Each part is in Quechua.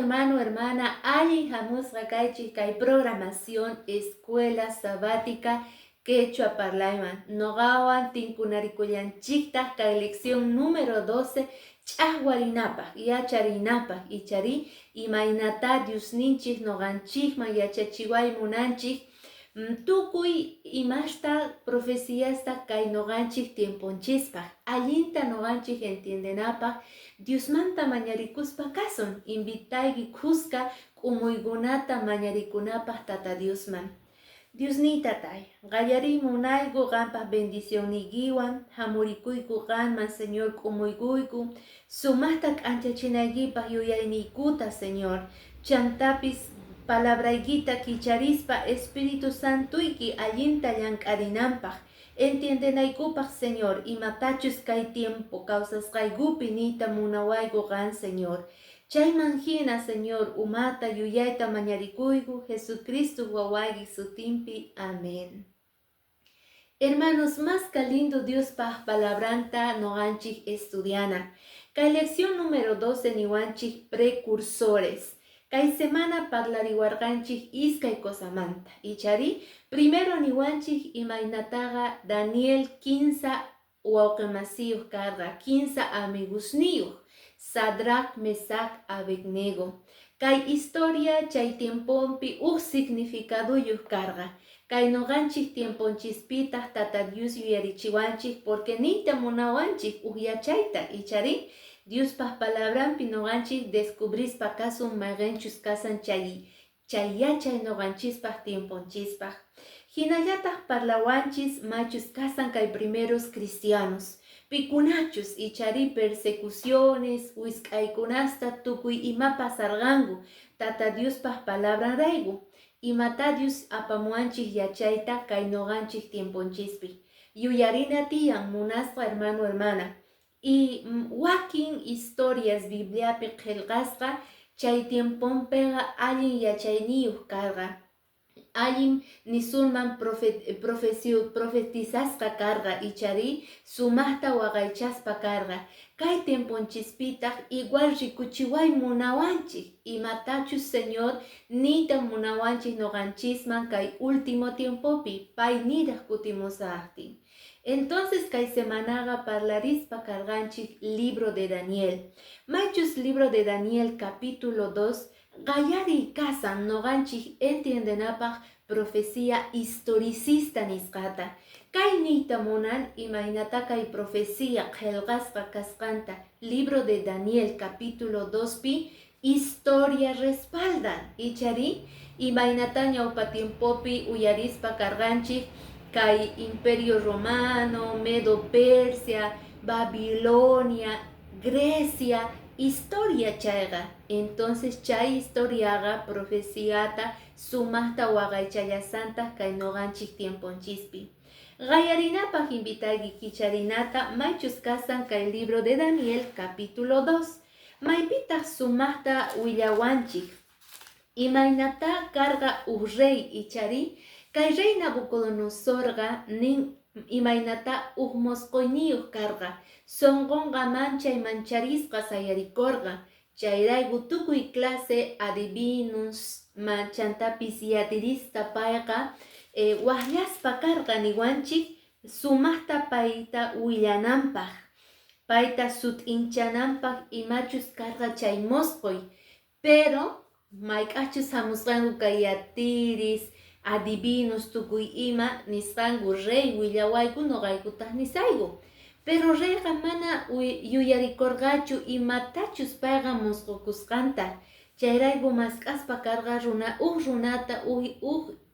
Hermano, hermana, allin hamusqa kaychik kay programación Escuela Sabática Quechua parlayman. Noqawan tinkunarikullanchiktaq kay lección número 12 ch'aqwarinapaq, yacharinapaq, ichari imaynata Diosninchik noqanchikman yachachiway munanchik tukuy imasta profeciasta kay noqanchik tiemponchispaq allinta noqanchik entiendenapaq Diosmanta mañarikuspa kasun. Invitayki kuska k'umuykunata mañarikunapaq Tata Diosman. Diosniy Tatay, qallariy munayku qanpaq bendicionniykiwan, hamurikuyku qanman, Señor, k'umuykuyku, sumaqta k'anchachinaykipaq yuyayniykuta, Señor. Chantapis palabraykita kicharispa Espíritu Santuyki allinta llank'arinanpaq, entiendenaykupaq, Señor, imatachus kay tiempo kawsasqaykupi niyta munawayku qan, Señor. Chayman hina, Señor, umata yuyayta mañarikuyku Jesucristo wawayki sutinpi. Amén. Hermanos, más lindo Diospaq palabranta noqanchik estudiana. Kay lección número 12 niwanchik precursores. Kay semana parlariwarqanchik iskay cosamanta. Ichari, primero niwanchik imaynataqa Daniel 15 wawqimasiyuq karqa, 15 amigusniyuq, Sadrac, Mesac, Abednego. Kay historia chay tiemponpi uj significaduyuq karqa. Kay noqanchik tiemponchispitaq Tata Dios yuyarichiwanchik porque niyta munawanchik uj yachayta, ichari Diospaq palabranpi noqanchik descubrispa kasun mayqinchus kasan chay yachay noqanchispaq tiemponchispaq. Hinallataq parlawanchis machus kasan kay primeros cristianos. Pikunachus ichari persecuciones, wisk'aykunasta tukuy ima pasarqanku Tata Diospaq palabranrayku. Imata Dios apamuwanchik yachayta kay noqanchik tiemponchispi. Yuyarina tiyan, munasqa hermano, hermana. Y wakin historias Bibliapi qillqasqa chay tiemponpiqa allin yachayniyuq karqa. Allin nisunman profetizasqa karqa ichari sumaqta waqaychaspa karqa. Kay tiemponchispitaq igual rikuchiway munawanchik imatachus Señor niyta munawanchik noqanchisman kay último tiempopi pay niraq kutimusaqtin. Entonces kay semanaqa parlarispa karqanchik libro de Daniel. Maychus libro de Daniel capítulo 2 qallariy kasan noqanchik entiendenapaq profecía historicista nisqata. Kay niyta munan imaynata kay profecía qillqasqa kasqanta libro de Daniel capítulo 2 pi historia respaldan. Ichari imaynata ñawpa tiempopi uyarispa karqanchik kay Imperio Romano, Medo Persia, Babilonia, Grecia, historia chayqa. Entonces chay historiaqa profeciata sumaqta waqaychallasantaq kay noqanchik tiemponchispi. Qallarinapaq invitayki kicharinata maychus kasan kay libro de Daniel capítulo 2. Maypitaq sumaqta willawanchik imaynata karqa uj rey, ichari kay rey Nabucodonosorqa nin imaynata uj mosqoyniyuq karqa, sunqunqa manchay mancharisqa sayarikurqa, chayrayku tukuy clase adivinus chantapis yatirista payqa waqllaspa karqa niwanchik sumaqta payta willananpaq, payta sut'inchananpaq imachus karqa chay mosqoy. Pero mayk'aqchus hamusqanku kay yatiris, adivinos tukuy ima nisqanku rey willawayku noqaykutaq nisayku. Pero reyqa mana yuyarikurqachu imatachus payqa mosqokusqanta. Chayrayku mask'aspa karqa runa uj runata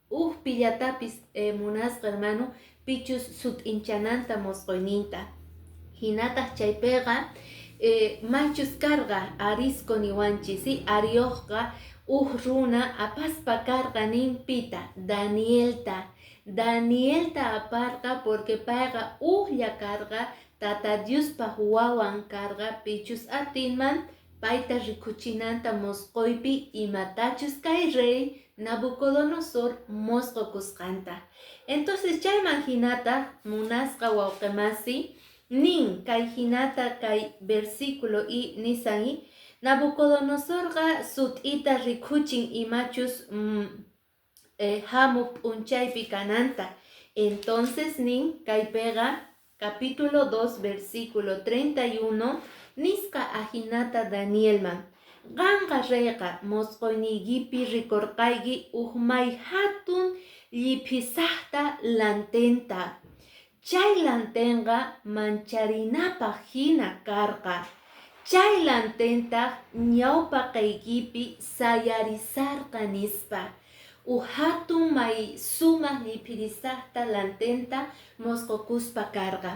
uj pillatapis, munasqa hermano, pichus sut'inchananta mosqoyninta. Hinataq chaypiqa maychus karqa arisco niwanchis, si Arioqqa uj runa apaspa karqa nin pita Danielta. Danielta aparqa porque payqa ujlla karqa Tata Diospaq wawan karqa pichus atinman payta rikuchinanta mosqoypi imatachus kay rey Nabucodonosor mosqokusqanta. Entonces chayman hinataq, munasqa wawqimasi, nin kay hinata kay versículo y nisan Nabucodonosorqa sut'ita rikuchin imachus hamuq p'unchaypi kananta. Entonces nin kaypiqa capítulo 2 versículo 31 nisqa ajinata Danielman: Qanqa reyqa mosqoyniykipi rikorqayki uj may hatun lliphisajta lantenta. Chay lantenqa mancharinapaj hina karqa. Chay lantentaq ñawpaqaykipi sayarisarqa, nispa. Uj hatun may sumaq lliphirisaqta lantenta mosqokuspa karqa.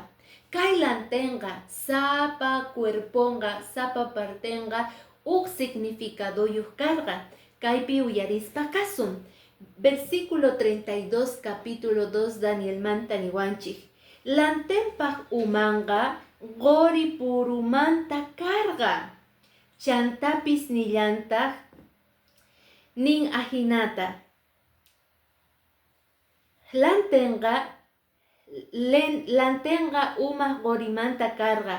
Kay lantenqa sapa cuerponqa, sapa partenqa uj significadoyuq karqa. Kaypi uyarispa kasun. Versículo 32, capítulo 2 Danielmanta niwanchik: Lantenpaq umanqa qori purumanta karqa. Chantapis nillantaq nin ajinata: Lantenqa uma qorimanta karqa.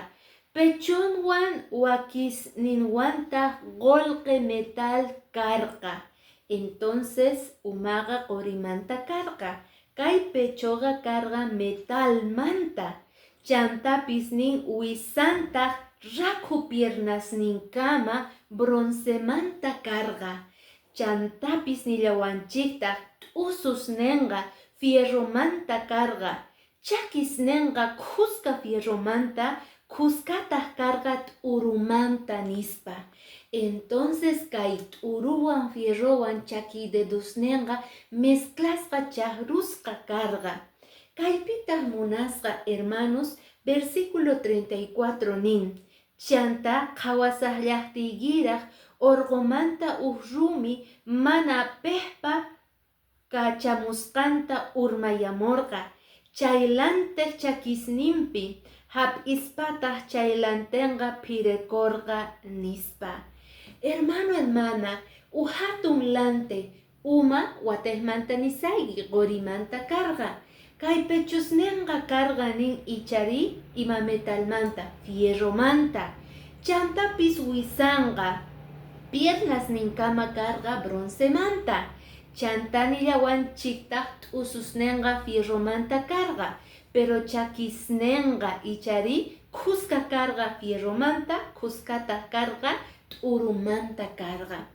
Pechonwan wakisninwantaq qolqe metal karqa. Entonces umaqa qorimanta karqa. Kay pechoqa karqa metalmanta. Chantapis nin wisantaq rakhu piernasninkama broncemanta karqa. Chantapis nillawanchiktaq t'ususnenqa fierromanta karqa. Chakisnenqa khuska fierromanta, khuskataq karqa t'urumanta, nispa. Entonces kay t'uruwan fierrowan chaki dedosnenqa mezclasqa chaqrusqa karqa. Kaypitaq, munasqa hermanos, versículo 34 nin: Chanta qhawasaqllaqtiykiraq orqomanta uj rumi mana pejpa kachamusqanta urmayamorqa chay lantej chakisninpi, hap'ispataq chay lantenqa phirekorqa, nispa. Hermano, hermana, uj hatun lante uma watejmanta nisayki qorimanta karqa. Kay pechosnenqa karqa nin ichari ima metalmanta, fierromanta. Chantapis wisanqa piernasninkama karqa broncemanta. Chanta nillawanchiktaq t'ususnenqa fierromanta karqa, pero chakisnenqa ichari khuska karqa fierromanta, khuskataq karqa t'urumanta karqa.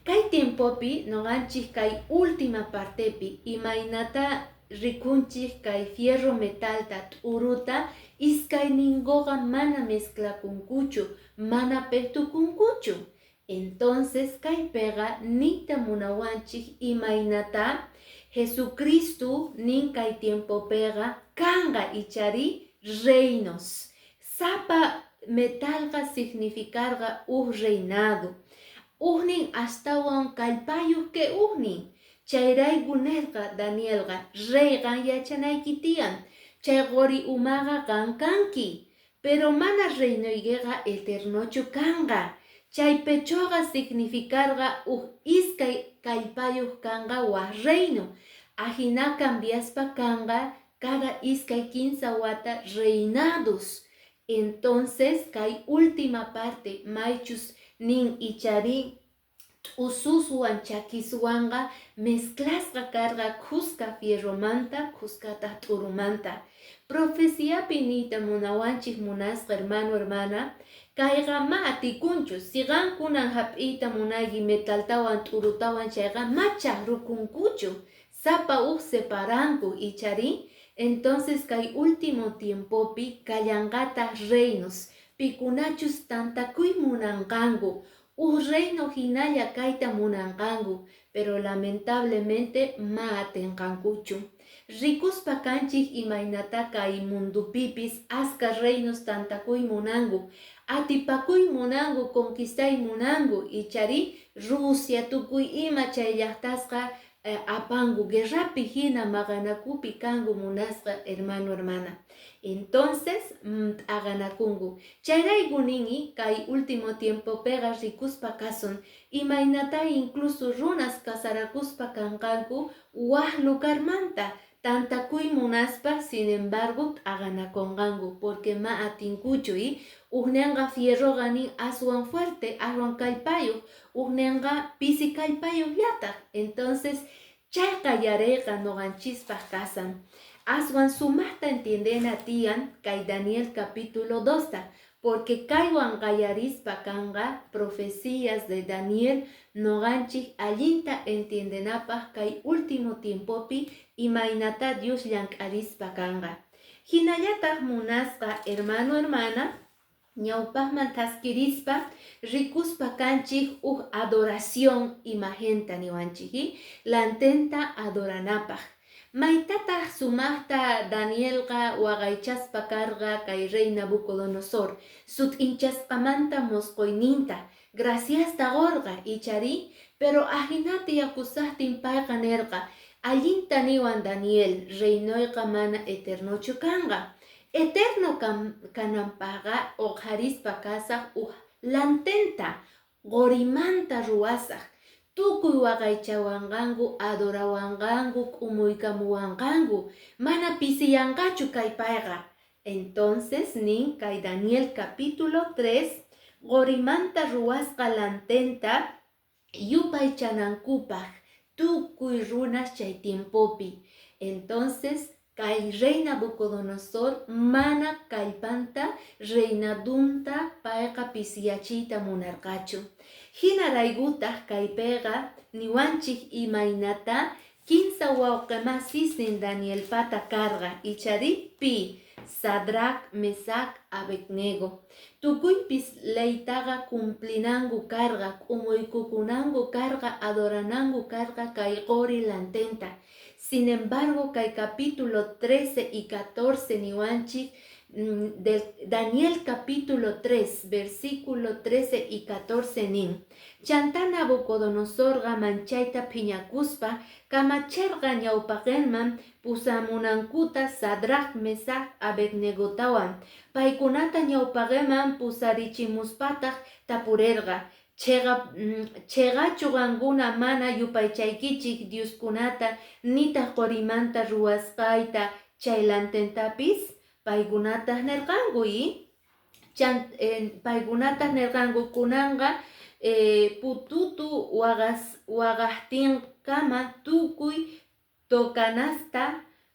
Kay tiempopi noqanchik kay última partepi imaynata rikunchik kay fierro metalta t'uruta, iskayninkuqa mana mezclakunkuchu, mana pejtukunkuchu. Entonces kaypiqa niyta munawanchik imaynata Jesucristo nin kay tiempopiqa kanqa ichari reinos. Sapa metalqa significarqa uj reinado. Ujnin astawan kallpayuq que ujnin. Chayrayku nerqa Danielqa: rey, qan yachanayki tiyan, chay qori umaqa qan kanki, pero mana reinoykiqa eternochu kanqa. Chay pechoqa significarqa uj iskay kallpayuq kanqa waj reino. Ajina cambiaspa kanqa cada iskay kinsa wata reinados. Entonces kay última parte maychus nin ichari t'ususwan chakiswanqa mezclasqa karqa khuska fierromanta, khuskataq t'urumanta. Profeciapi niyta munawanchik, munasqa hermano, hermana, kayqa ma atikunchu. Si qankunan hap'iyta munayki metaltawan t'urutawan chayqa ma chaqrukunkuchu, sapa uj separanku, ichari. Entonces kay último tiempopi kallanqataq reinos pikunachus tantakuy munanqanku, uj reino hinalla kayta munanqanku, pero lamentablemente ma atinqankuchu. Rikuspa kanchik imaynata kay mundupipis aska reinos tantakuy munanku, atipakuy munanku, conquistay munanku, ichari. Rusia tukuy ima chay llaqtasqa apanku guerrapi hina maqanakupi kanku, munasqa hermano, hermana. Entonces t'aqanakunku. Chayrayku nini kay último tiempopiqa rikuspa kasun imaynata incluso runas casarakuspa kanqanku waj lugarmanta. Tantakuy munaspa, sin embargo, t'aqanakunqanku, porque ma atinkuchu i ujnenqa fierroqa nin aswan fuerte, aswan kallpayuq, ujnenqa pisi kallpayuqllataq. Entonces chay qallariyqa nuqanchispaq kasan. Aswan sumaqta entiendena tiyan kay Daniel capítulo 2ta, porque kaywan qallarispa kanqa profecías de Daniel nuqanchik allinta entiendenapaq kay último tiempopi imaynata Dios llank'arispa kanqa. Hinallataq, munasqa hermano, hermana, ñawpaqman thaskirispa rikuspa kanchik uj adoración imagenta niwanchik, lantenta adoranapaq. Maytataq sumaqta Danielqa waqaychaspa karqa kay rey Nabucodonosor sut'inchasqamanta mosqoyninta, graciasta qorqa, ichari? Pero ajinata yakusaqtin payqa nirqa: "Allinta niwan Daniel, reinoyqa mana eternochu kanqa. Eterno kananpaqqa uqharispa kasaq uj lantenta qorimanta ruwasaq, tukuy waqaychawanqanku, adorawanqanku, k'umuykamuwanqanku, mana pisiyanqachu kay payqa." Entonces nin kay Daniel capítulo 3, qorimanta ruwasqa lantenta yupaychanankupaq tukuy runas chay tiempopi. Entonces kay rey Nabucodonosor mana kallpanta reinadunta payqa pisiyachiyta munarqachu. Hinaraykutaq kaypiqa niwanchik imaynata kinsa wawqimasisnin Danielpata karqa, ichari? Pi? Sadrac, Mesac, Abednego. Tukuypis leytaqa cumplinanku karqa, k'umuykukunanku karqa, adorananku karqa kay qori lantenta. Sin embargo, kay capítulo 13 y 14 niwanchik, del Daniel capítulo 3, versículo 13 y 14 nin: Chantá Nabucodonosorqa manchayta phiñakuspa kamacherqa ñawpaqenman pusamunankuta Sadrac, Mesac, Abednegotawan. Paykunata ñawpaqenman pusarichimuspataq tapurerqa: "Cheqachu qankuna mana yupaychaykichik dioskunata, nitaq qorimanta ruwasqayta chay lantentapis?" Paykunataq nerqanku i paykunataq nerqanku: "Kunanqa pututu waqajtinkama tukuy tocanasta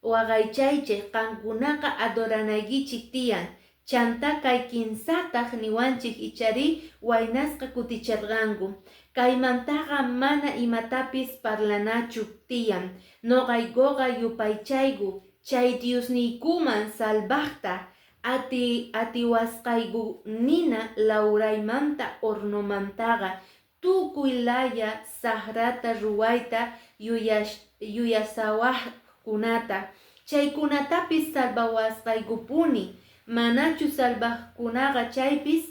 waqaychaychej, qankunaqa adoranaykichik tiyan." Chantá kay kinsataq niwanchik, ichari? Waynasqa kuticherqanku: "Kaymantaqa mana imatapis parlanachu tiyan. Noqaykoqa yupaychayku chay Diosniykuman salvajta atiwasqayku nina lawraymanta hornomantaqa, tukuy laya sajrata ruwayta yuyasawajkunata, chaykunatapis salvawasqaykupuni. Manachu salvajkunaqa chaypis,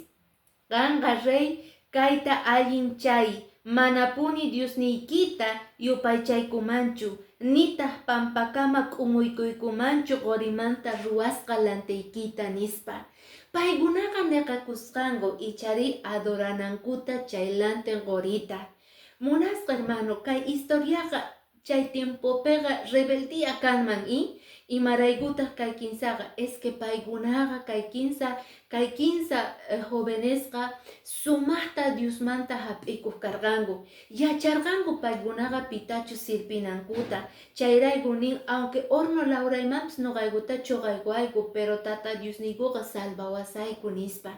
qanqa rey kayta allin chay: manapuni Diosniykita yupaychaykumanchu, nitaj pampakama k'umuykuykumanchu qorimanta ruwasqa lanteykita", nispa. Paykunaqa neqakusqanku, ichari, adoranankuta chay lanten qorita. Munasqa hermano, kay historiaqa chay tiempopiqa rebeldía kanman i imaraykutaq kay kinsaqa? Es que paykunaqa kay kinsa jovenesqa sumaqta Diosmanta hap'ikuq karqanku, yacharqanku paykunaqa pitachus sirpinankuta. Chayrayku nin: "Aunque horno lawraymanpis noqaykuta chuqaykuwayku, pero Tata Diosniykuqa salvawasayku", nispa.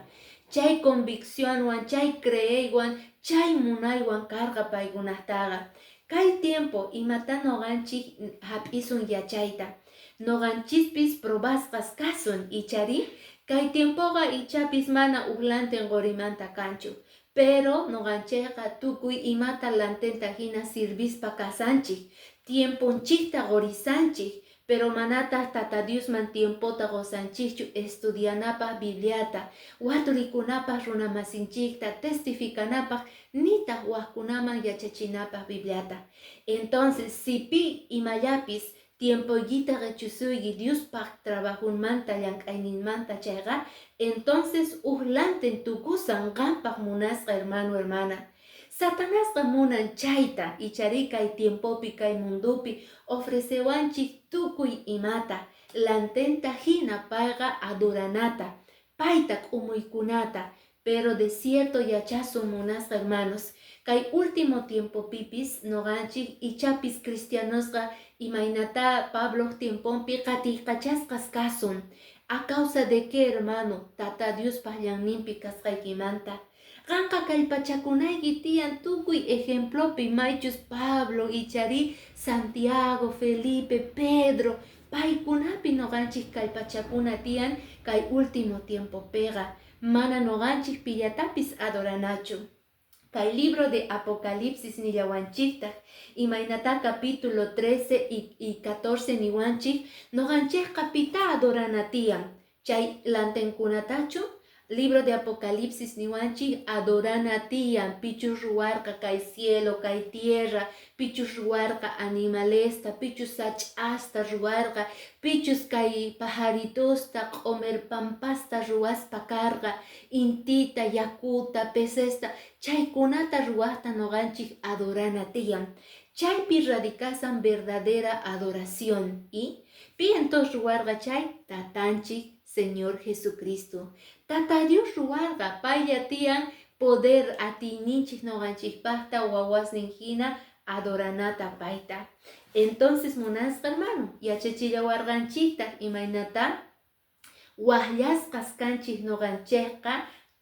Chay conviccionwan, chay creeywan, chay munaywan karqa paykunataqa. Kay tiempo imata noqanchik hap'isun yachayta, noqanchispis probasqas kasun, ichari? Kay tiempoqa ichapis mana uj lanten qorimanta kanchu, pero noqanchikqa tukuy imata lantenta hina sirvispa kasanchik, tiemponchikta qorisanchik, pero manataq Tata Diosman tiempota qosanchikchu estudianapaq Bibliata, waturikunapaq runamasinchikta, testificanapaq, nitaq wajkunaman yachachinapaq Bibliata. Entonces, si pi imallapis tiempoykita qechusuyki Diospaq trabajunmanta, llank'ayninmanta chayqa, entonces uj lanten tukusan qanpaq, munasqa hermano, hermana. Satanasqa munan chayta, icharí kay tiempopi, kay mundopi ofrecewanchik tukuy imata, lantenta hina payqa adoranata, payta k'umuykunata. Pero de cierto yachasun, munasqa hermanos, kay último tiempopipis noqanchik ichapis cristianosqa imaynata Pabloq tiemponpi qatiykachasqas kasun. ¿A causa de qué, hermano? Tata Diospaq ñanninpi kasqaykimanta. Qanqa kallpachakunayki tiyan tukuy ejemplopi maychus Pablo, icharí Santiago, Felipe, Pedro, paykunapi noqanchik kallpachakuna tiyan kay último tiempopiqa. Mana noqanchik pillatapis adoranachu. Kay libro de Apocalipsis nillawanchiktaq, imaynata capítulo 13 y 14 niwanchik, noqanchikqa pita adorana tiyan, chay lantenkunatachu? Libro de Apocalipsis niwanchik adorana tiyan pichus ruwarqa kay cielo, kay tierra, pichus ruwarqa animalesta, pichus sach'asta ruwarqa, pichus kay pajaritosta, q'omer pampasta ruwaspa karqa, intita, yakuta, pecesta, chaykunata ruwaqta noqanchik adorana tiyan. Chaypi radicasan verdadera adoración. Y pi entonces ruwarqa chay? Tatanchik Señor Jesucristo. Tata Dios ruwarqa, paylla tiyan poder atiyninchik noqanchikpaqta wawasnin hina adoranata payta. Entonces, munasqa hermano, yachachillawarqanchiktaq imaynata waqllasqas kanchik noqanchikqa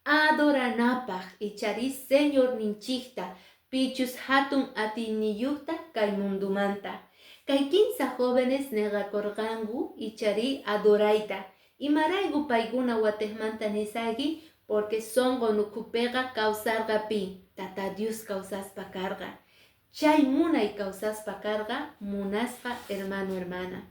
adoranapaq icharí Señorninchikta, pichus hatun atiyniyuqta kay mundumanta. Kay kinsa jóvenes negakorqanku icharí adorayta. Imarayku paykuna watiqmanta nisayki? Porque sonqo ukhupiqa kawsarqa pi? Tata Dios kawsaspa karqa. Chay munay kawsaspa karqa, munasqa hermano, hermana.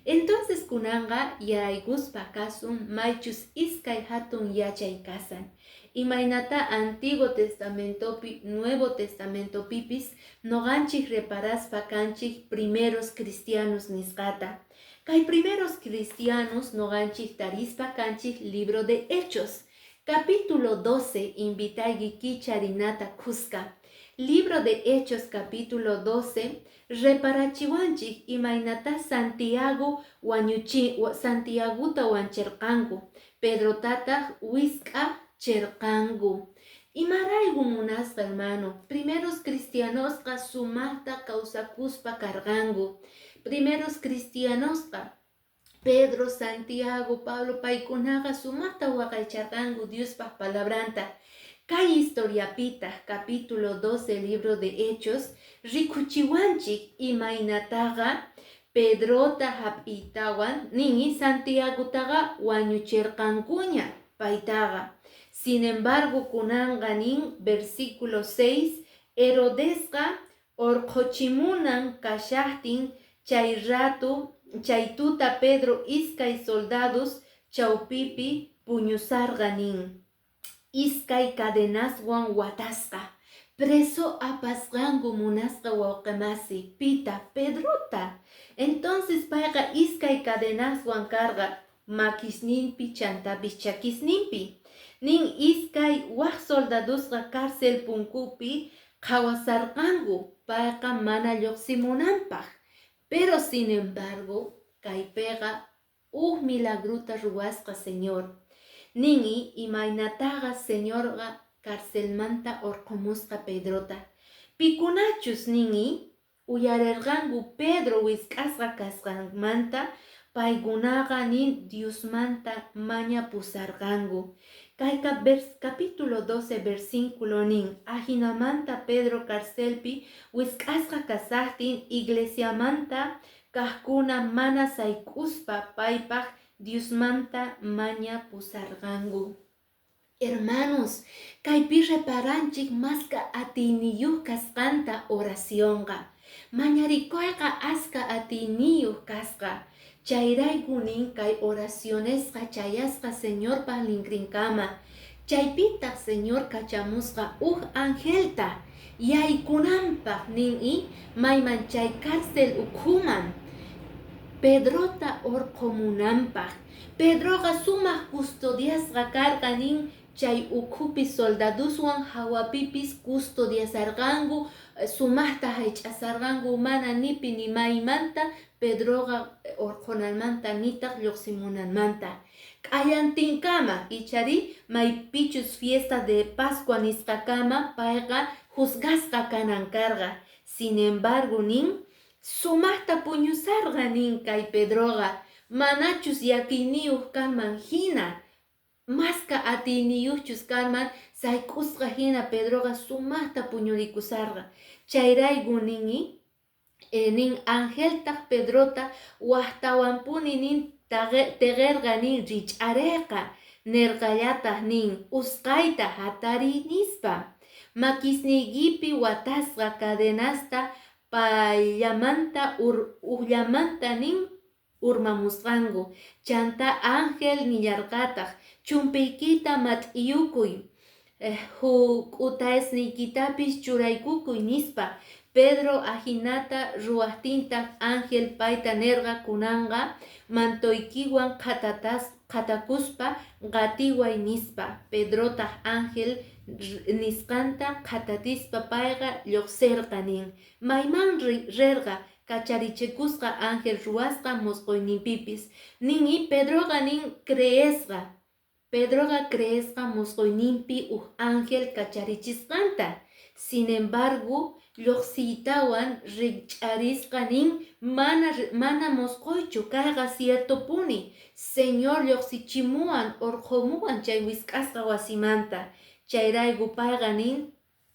Entonces kunanqa yaykuspa kasun maychus iskay hatun yachay kasan. Imaynata Antiguo Testamentopi, Nuevo Testamentopipis noqanchik reparaspa kanchik primeros cristianos nisqata. Kay primeros cristianos noqanchik tarispa kanchik libro de Hechos. Capítulo 12, invitayki kicharinata kuska. Libro de Hechos capítulo 12, reparachiwanchik imaynata Santiago wañuchi, Santiagota wancherqanku, Pedrotataq wisk'a cherqanku. Imarayku, munasqa hermano? Primeros cristianosqa sumaqta kawsakuspa karqanku. Primeros cristianosqa Pedro, Santiago, Pablo paykunaqa sumaqta waqaycharqanku Diospaq palabranta. Kay historiapitaq capítulo 12 libro de Hechos rikuchiwanchik imaynataqa Pedrota hap'iytawan nini Santiagotaqa wañuchirqankuña paytaqa. Sin embargo, kunanqa nin versículo 6, Herodesqa urqhuchimunan kashaqtin chay rato, chay tuta Pedro iskay soldados chawpipi puñusarqa nin. Iskay cadenaswan watasqa. Preso apasqanku, munasqa wawqimasi, pita? Pedrota. Entonces payqa iskay cadenaswan karqa makisninpi chantapis chakisninpi. Nin iskay waq soldadosqa cárcel punkupi qhawasarqanku payqa mana lluqsimunanpaq. Pero sin embargo, kaypiqa huk milagrota ruwasqa Señor. Nin imaynataqa Señorqa carcelmanta urqumusqa Pedrota. Pikunachus nin uyarirqanku Pedro wisk'asqa kasqanmanta, paykunaqa nin Diosmanta mañapusarqanku. Kayqa capítulo 12 versículo nin, ajinamanta Pedro carcelpi wisk'asqa kasaqtin iglesiamanta kaqkuna mana sayk'uspa paypaq Diosmanta mañapusarqanku. Hermanos, kaypi reparanchik maska atiyniyuq kasqanta oracionqa. Mañarikuyqa aska atiyniyuq kasqa. Chayrayku nin kay oracionesqa chayasqa Señorpaq linkrinkama. Chaypitaq Señor kachamusqa uj angelta yaykunanpaq nin y mayman chay cárcel ukhuman Pedrota urqumunanpaq. Pedroqa sumaq custodiasqa karqa nin. Chay ukhupi soldadoswan hawapipis custodiasarqanku, sumaqta haych'asarqanku, mana nipi ni maymanta Pedroqa urqhunanmanta nitaq lluqsimunanmanta. Q'ayantinkama, ichari maypichus fiesta de Pascua nisqakama payqa juzgasqa kanan karqa. Sin embargo nin, sumaqta puñusarqa nin kay Pedroqa, manachus yakiyniyuq kanman hina, maska atiyniyuqchus kanman, sayk'usqa hina Pedroqa sumaqta puñurikusarqa. Chayrayku nin, nin angeltaq Pedrota waqtawanpuni nin teqerqa nin rich'areqa, nerqallataq nin usqayta hatariy nispa. Makisniykipi watasqa cadenasta payllamanta uqllamanta nin urmamusqanku. Chanta ángel nillarqataq, chumpiykita mat'iyukuy, huk'utasniykitapis churaykukuy nispa. Pedro ajinata ruwaqtintaq ángel payta nerqa, kunanqa mantoykiwan qhatakuspa qatiway nispa. Pedrotaq ángel nisqanta qhatatispa payqa lluqsirqa nin. Mayman rerqa kacharichikusqa ángel ruwasqa musquyninpipis. Nin Pedroqa nin creesqa. Pedroqa creesqa musquyninpi uj ángel kacharichisqanta. Sin embargo, lluqsiytawan rikch'arisqa nin, mana musquychu, kayqa ciertopuni. Señor lluqsichimuwan, urqhumuwan chay wisk'asqa wasimanta. Chayrayku payqa nin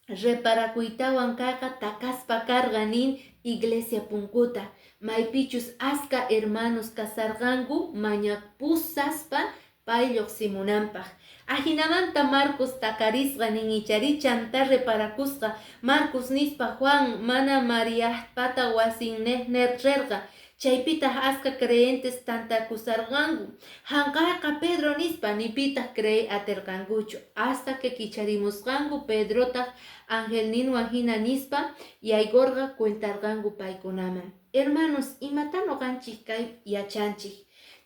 reparakuytawan kayqa takaspa karqa nin iglesia punkuta. Maypichus aska hermanos kasarqanku mañapusaspa pay lluqsimunanpaq. Ajinamanta Marcos takarisqa nin ichari chanta reparakusqa Marcos nispa Juan mana Mariajpata wasin rerqa. Chaypitaq aska creyentes tantakusarqanku. Hanqayqa Pedro nispa nipitaq creey aterqankuchu. Hasta que kicharimusqanku Pedrotaq angelninwan hina nispa yaykurqa cuentarqanku paykunaman. Hermanos, imata nuqanchik kay yachanchik?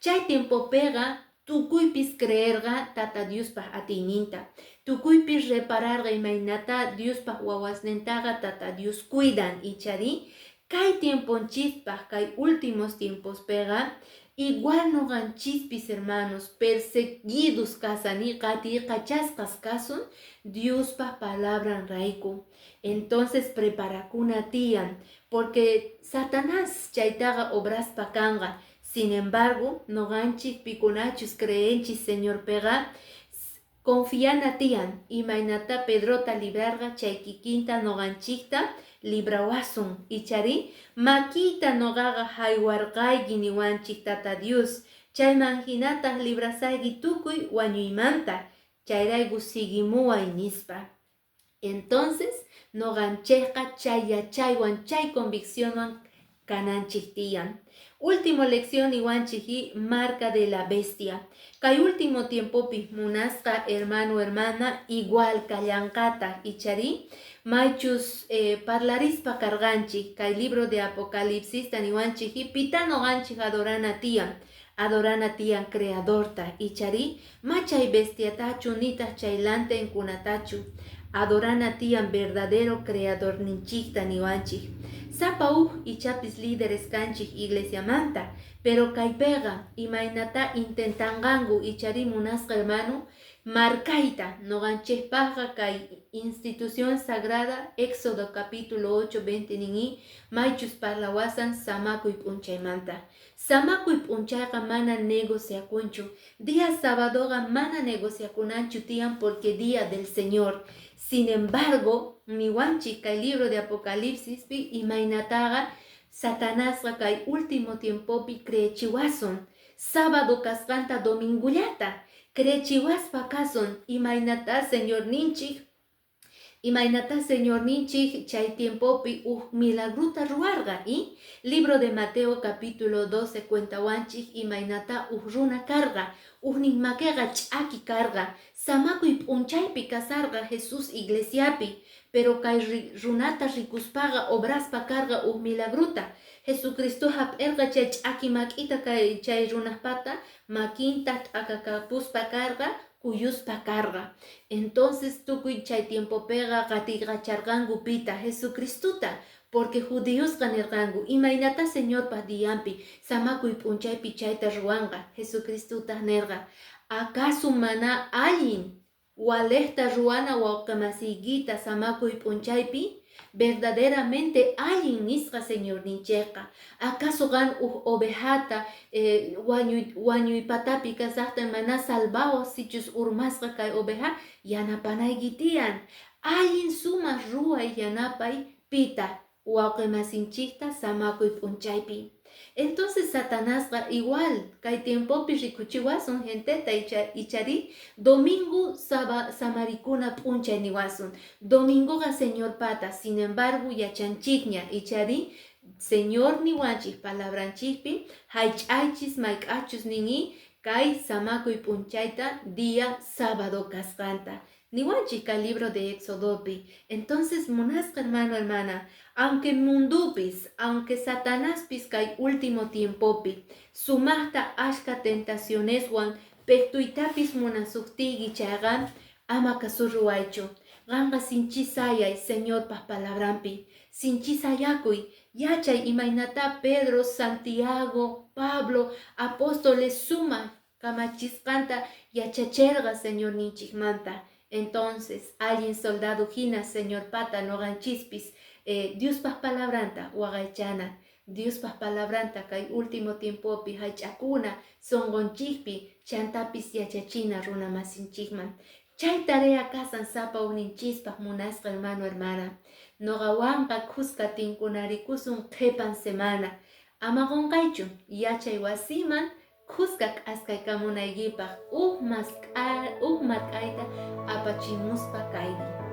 Chay tiempopiqa tukuypis creerqa Tata Diospaq atiyninta. Tukuypis repararqa imaynata Diospaq wawasnintaqa Tata Dios cuidan ichari. Kay tiemponchispaq, kay últimos tiempospiqa igual nuqanchispis, hermanos, perseguidos kasani, qatiykachasqas kasun Diospaq palabran rayku. Entonces preparakuna tiyan, porque Satanás chaytaqa obraspa kanqa. Sin embargo, nuqanchik pikunachus creenchis Señorpiqa confiana tiyan, imaynata Pedrota librarqa chay kikinta nuqanchikta librawasun ichari. Makiyta nuqaqa haywarqayki niwanchik Tata Dios, chayman hinataq librasayki tukuy wañuymanta, chayrayku siguimuway nispa. Entonces nuqanchikqa chay yachaywan, chay conviccionwan kananchik tiyan. Último lección niwanchik, marca de la bestia. Kay último tiempopi, munasqa hermano, hermana, igual kallanqataq ichari maychus parlarispa karqanchik kay libro de Apocalipsis niwanchik pita nuqanchik adorana tiyan. Adorana tiyan creadorta ichari, machay bestiatachu nitaq chay lantenkunatachu. Adorana tiyan verdadero creador ninchikta niwanchik. Sapa uj ichapis líderes kanchik iglesiamanta, pero kaypiqa imaynata intentanqanku ichari, munasqa hermano, markayta nuqanchikpaqqa kay institución sagrada. Éxodo capítulo 8, 20 nin maychus parlawasan samakuy p'unchaymanta. Samakuy p'unchayqa mana negociakunchu. Día sábadoqa mana negociakunanchu tiyan, porque día del Señor. Sin embargo, niwanchik kay libro de Apocalipsis pi imaynataqa Satanasqa kay último tiempopi creechiwasun sábado kasqanta domingullata creechiwaspa kasun. Imaynata Señorninchik chay tiempopi uj milagruta ruwarqa y libro de Mateo capítulo 12 cuentawanchik imaynata uj runa karqa, ujnin makeqa ch'aki karqa. Samakuy p'unchaypi kasarqa Jesús iglesiapi, pero kay runata rikuspaqa obraspa karqa uj milagruta. Jesucristo hap'irqa chay ch'aki mak'ita kay chay runajpata makinta t'akakapuspa karqa. Kuyuspa karqa. Entonces tukuy chay tiempopiqa qatiykacharqanku pita? Jesucristota, porque judiosqa nirqanku, imaynata Señorpa dianpi, samakuy p'unchaypi chayta ruwanqa? Jesucristotaq nirqa, acaso mana allin walejta ruwana wawqimasiykita samakuy p'unchaypi? Verdaderamente allin nisqa Señorninchikqa. Acaso qan uj ovejata wañuy patapi kasaqta mana salvawaq sichus urmasqa kay oveja? Yanapanayki tiyan. Allin sumaq ruway yanapay pita? Wawqimasinchikta samakuy p'unchaypi. Entonces Satanasqa igual kay tiempopi rikuchiwasun genteta, ichari domingo samarikuna p'unchay niwasun. Domingoqa Señorpata, sin embargo yachanchikña, ichari Señor niwanchik palabranchikpi haych'aychis mayk'achus nini kay samakuy p'unchayta día sábado kasqanta. Niwanchik kay libro de Éxodopi. Entonces, munasqa hermano, hermana, aunque mundupis, aunque Satanaspis kay último tiempopi, sumaqta ashka tentacioneswan peqtuytapis munasuqtiyki chayqa, ama kasuruwaychu. Qanqa sinchisayay Señorpa palabranpi. Sinchisayakuy, yachay imaynata Pedro, Santiago, Pablo, apóstoles sumaq kamachisqanta yachacherqa Señorninchikmanta. Entonces, allin soldado hina Señorpata noqanchispis Diospaq palabranta waqaychana. Diospaq palabranta kay último tiempopi haych'akuna sunqunchikpi, chantapis yachachina runa masinchikman. Chay tarea kasan sapa uninchispaq, munasqa hermano, hermana. Noqawanqa khuska tinkunarikusun qhipan semana. Ama qunqaychu yachay wasiman khuska k'askaykamunaykipaq uj mark'ayta apachimuspa kayki.